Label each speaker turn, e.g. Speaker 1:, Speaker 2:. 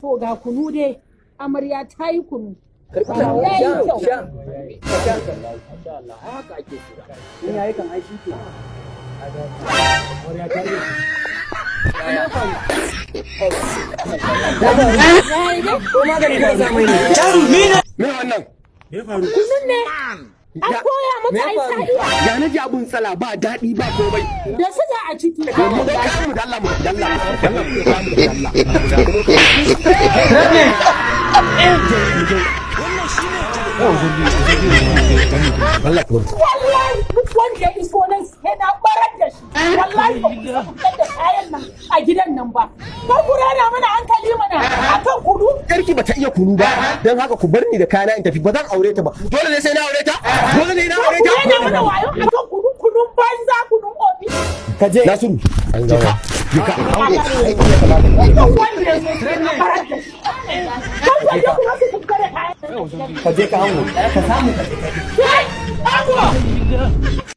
Speaker 1: To ga kunu dai, amarya ta yi kunu.
Speaker 2: Karɓi.
Speaker 1: Ya yi kyau.
Speaker 2: Sha, sha, sha. Allah, haka ake so.
Speaker 3: In yayi kan ai shi ke. Amarya ta yi.
Speaker 1: Ya yi dai.
Speaker 2: Ko magani ka sa mai ne?
Speaker 4: Me wannan?
Speaker 3: Me faru?
Speaker 1: Kunun ne. An koya maka ai ta iya.
Speaker 4: Ya na ji abun tsala, ba daɗi ba komai.
Speaker 1: Da suga a ciki.
Speaker 4: Mu ga kayan mu da Allah, mu da Allah, mu da Allah, mu da Allah.
Speaker 1: Wallahi duk wanda ya iso nan sai na barar da shi. Wallahi ba ku isa ku fitar da kayan nan a gidan nan ba. Kar ku rena mana hankali mana akan kunu.
Speaker 4: Yarki bata iya kunu ba, don haka ku bar ni da kayana in tafi. Ba zan aure ta ba. Dole ne sai na aure ta? Dole ne na
Speaker 1: Kar
Speaker 4: aure
Speaker 1: ku
Speaker 4: ta?
Speaker 1: rena mana wayo akan kunu, kunun banza, kunun ofi.
Speaker 2: Ka je.
Speaker 4: Nasiru, je ka, je ka.
Speaker 1: Duk wanda ya zo sai na barar da shi. Kar ku je ku rasa ku fitar da kayan.
Speaker 2: Ka je ka hango. Ka samu ka je.
Speaker 1: Ke